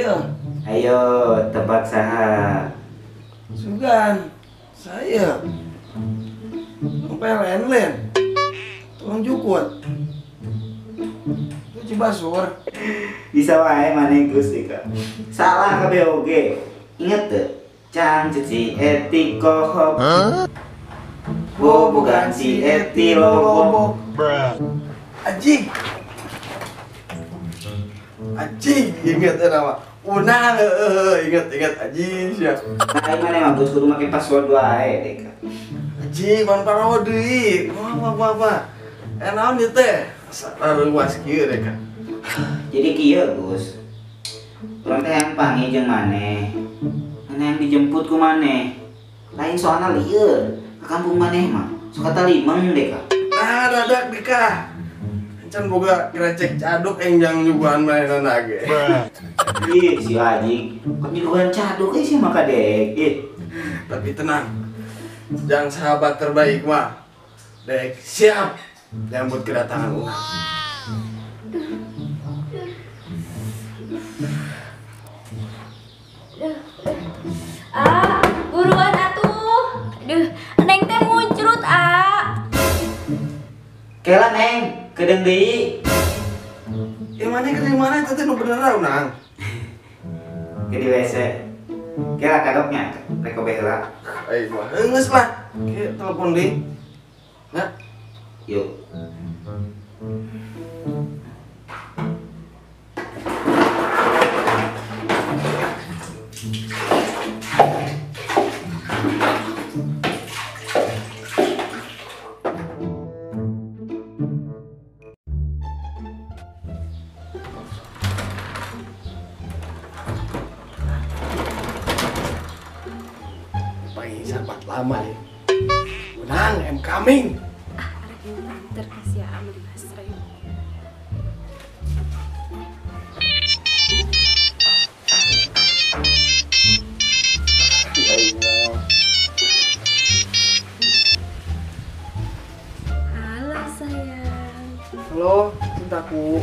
Saya. Ayo tebak saha. Sugan. Saya. Sampai lain-lain. Tolong jukut. Itu Cibasur. Bisa wae maneh Gus Dika. Salah kabeh oge. Inget teu? Cangcut si eti kohok. Bobogan si eti lobok. Anjing. Anjing, inget ya nama. Unang, inget anjing sia. Nah, mana mah Gus kudu make password wae Deka. Anjing, ban parodi. Wah, wah, wah. Naon ieu teh? Luas kieu Deka. Jadi kieu Gus. Urang teh yang panggil jeung maneh. Maneh yang dijemput ku maneh. Lain soalna lieur. Ka kampung maneh mah sok kata limeng Deka. Nah, dadak Deka. Can boga gerecek caduk enjang nyuguhan manehna ge. Ih, si anjing. Kok nyuguhan caduk sih maka dek. Ih. Tapi tenang. Jang sahabat terbaik mah. Dek siap nyambut kedatangan urang. Ah, buruan atuh. Aduh, Neng teh muncrut, ah. Kela Neng. Kedeng deui. Ya mana ke di mana teh nu bener unang. Ke di WC. Kela kadoknya rek obeh heula. Ai mah geus lah. Ke telepon deui. Nah, yuk. Sahabat lama ya. Unang, I'm coming. Ah, arek terkasih ya ambil basreng. Halo sayang. Halo, cintaku.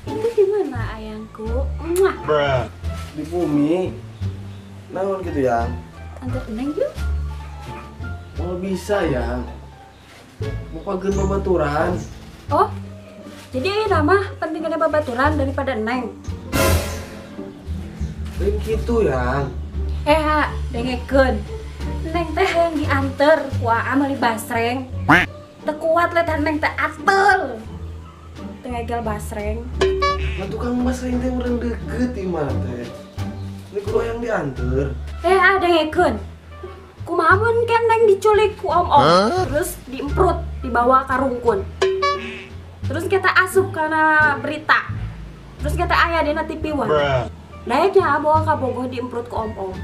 Itu di mana ayangku? Muah. Di bumi. Naon gitu ya? Antar Neng yuk. Oh bisa ya, mau pagen babaturan. Oh, jadi nama pentingnya babaturan daripada Neng. Lain gitu ya. Ha, dengekeun. Neng teh yang dianter ku aa meuli basreng. Teu kuat letan Neng teh atel. Teu ngegel basreng. Lah tukang basreng teh urang deket di mana teh. Ini kudu yang dianter. Ha, dengekeun. Kumaha mun kan Neng diculik ku om-om, terus diemprut, dibawa ka rungkun. Terus kita asup karena berita. Terus kita aya dina TV One. Naiknya bawa ka Bogor diemprut ku om-om.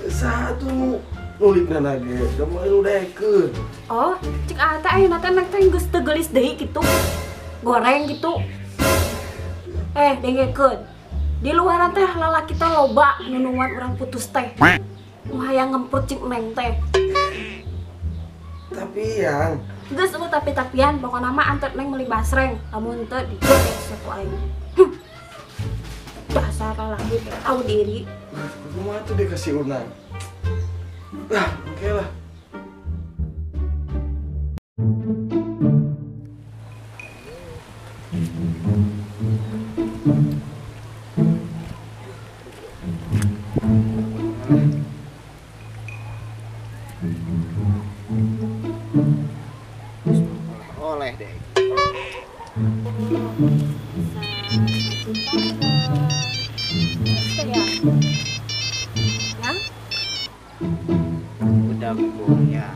Satu nulikna lagi, da moal udaekeun. Oh, cek aa teh ayeuna teh Neng teh geus teu geulis deui kitu. Goreng gitu. Dengekeun. Di luaran teh lalaki teh loba nunungan urang putus teh. Wah, yang ngemprut cing Neng teh. Tapi yang geus eueuh tapi-tapian pokona mah anter Neng meuli basreng, lamun teu digoreng ku aing. Dasar lalaki teh tahu diri. Kumaha tuh dikasih unang. Lah, oke lah. Oleh deh. Ya? Udah punya.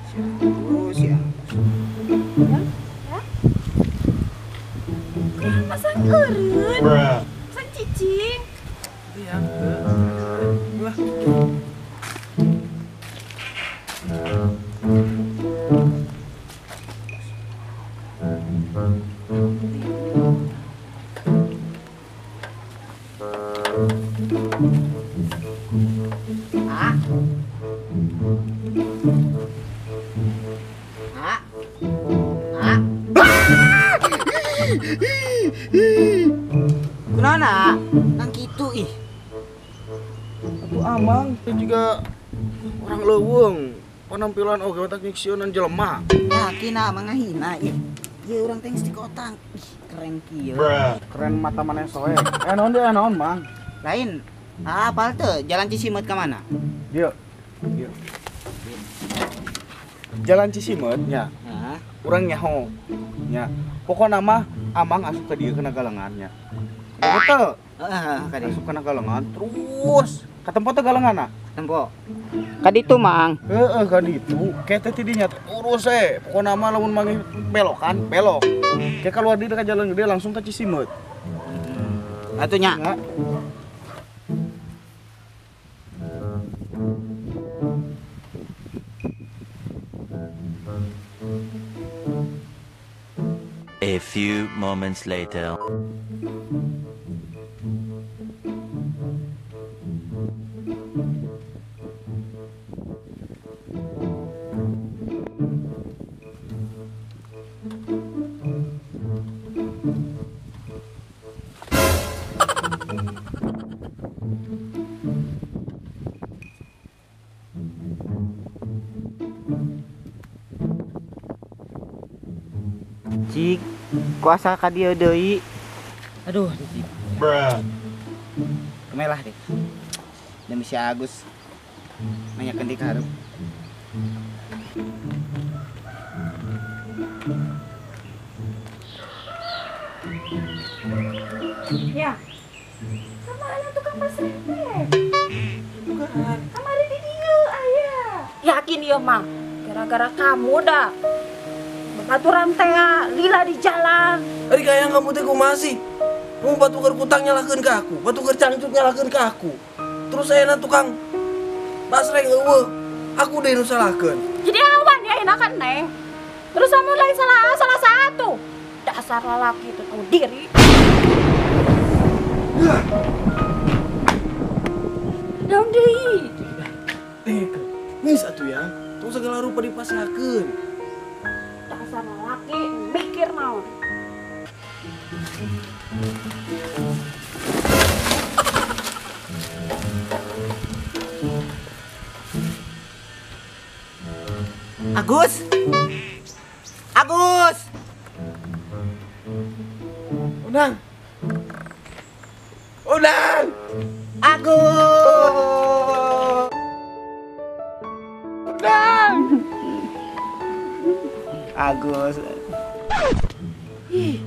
Siapa? Ya? Ya? Kenapa sang eureun? Sang cicing. Iya, lah. Ah. Ah. Ah. Kunaon, Yakin ah, nang kitu ih. Atuh amang teh juga orang leuweung. Penampilan oge otak nyiksieunan jelema. Yakin ah amang ngahina ih. Ieu urang teh geus di kotang. Ih, keren kieu. Keren mata maneh soe. Naon deui naon, Mang? Lain. Ah, apal teu jalan Cisimeut ka mana? Dieu. Dieu. Jalan Cisimeut nya. Heeh. Urang nyaho. Nya. Pokona mah amang asup ka dieu kana galengan nya. Betul. Heeh, ka dieu. Asup kana galengan terus ka tempat teh galenganna. Tempo. Ka ditu, Mang. Heeh, ka ditu. Ke teh ti dinya terus we. Pokona mah lamun manggih belokan, belok. Ke keluar di ka jalan gede langsung ka Cisimeut. Atuh nya. A few moments later. Cik, kuasa ka dieu deui. Aduh, cik. Bruh. Kemelah deh. Demi si Agus nanyakeun di ka hareup. Ya. Kamana tukang pasrete? Bukan. Kamari di dieu aya. Yakin ieu mah, gara-gara kamu dah. Aturan teh lila di jalan. Ari kaya kamu teh kumaha sih? Kamu batu keur kutang nyalahkeun ka aku, batu keur cangcut nyalahkeun ka aku. Terus ayeuna tukang basreng eueuh, aku deui nu salahkeun. Jadi awan ya enakan Neng. Terus kamu lain salah satu. Dasar lelaki itu tahu diri. Daun deui. Geus atuh ya, tong segala rupa dipasrahkeun. Dasar lelaki mikir naon. Agus. Agus. Unang. Unang. Agus. Unang. Agus. Ih,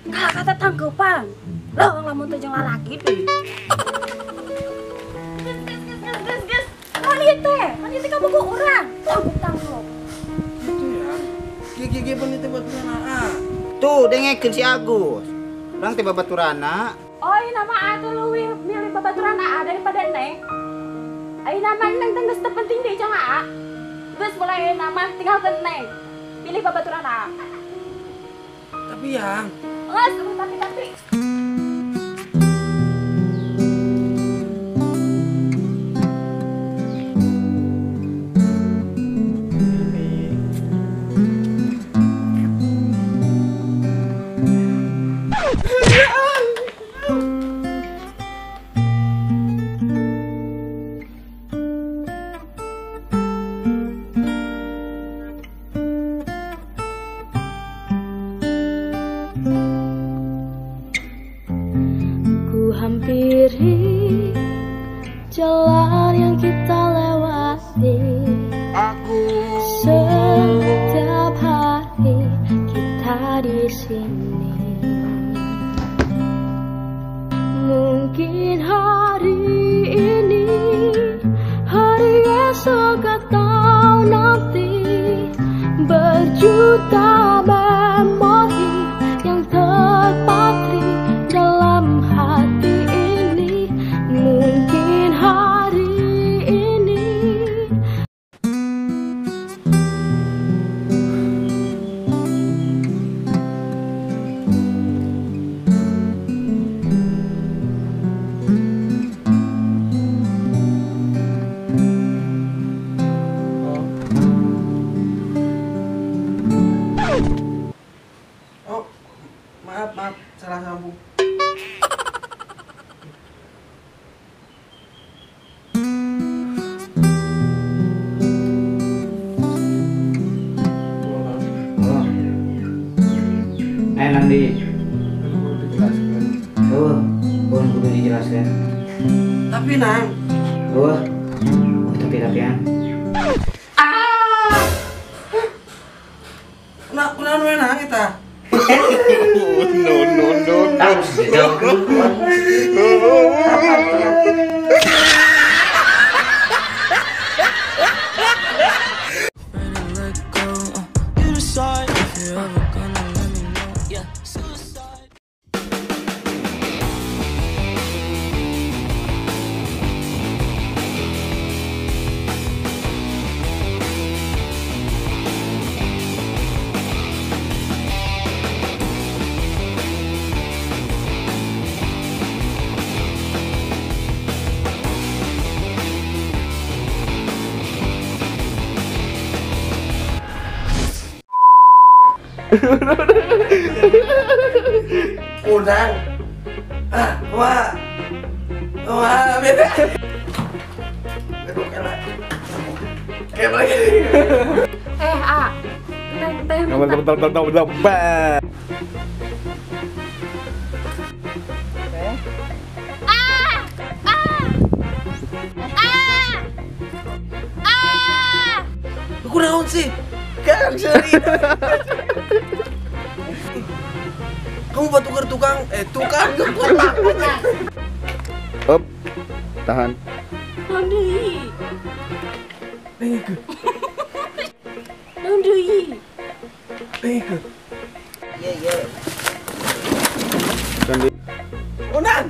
kalah kata tangkepan. Loh, lamun teh jeung lalaki deui. Geus, geus, geus. Naon ieu teh? Naon ieu teh kabogoh urang. Tangkup-tangkup. Itu ya. Gigi pun itu baturan aa. Tuh, dengekeun si Agus. Urang teh babaturana. Oh, ieu nama atuh leuwih milih babaturan aa daripada Neng. Ayeuna mah Neng teh geus teu penting deui jeung aa. Geus mulai nama tinggalkeun Neng. Pilih babaturan aa. Tapi yang geus, tapi. Hampiri jalan yang kita lewati. Aku setiap hari kita di sini. Mungkin hari ini, hari esok atau nanti, berjuta memori yang terpatri dalam hati ini. Mungkin hari ini. Oh. Nang deui. Kudu dijelaskeun. Heuh, pun kudu dijelaskeun. Tapi Nang. Heuh. Oh, tapi-tapian. Ah. Nah, kunaon we Nang eta? No no no no. Udang. Ah, wah. Wah, beda. Aduh, kalah. Kayak lagi. Eh, A. Neng teh minta. Ah! Ah! Ah! Ah! Aku naon sih? Kang seri. Kamu buat tukar tukang, tukang kotak. Up, tahan. Naon deui? Naon deui? Iya, iya. Unang.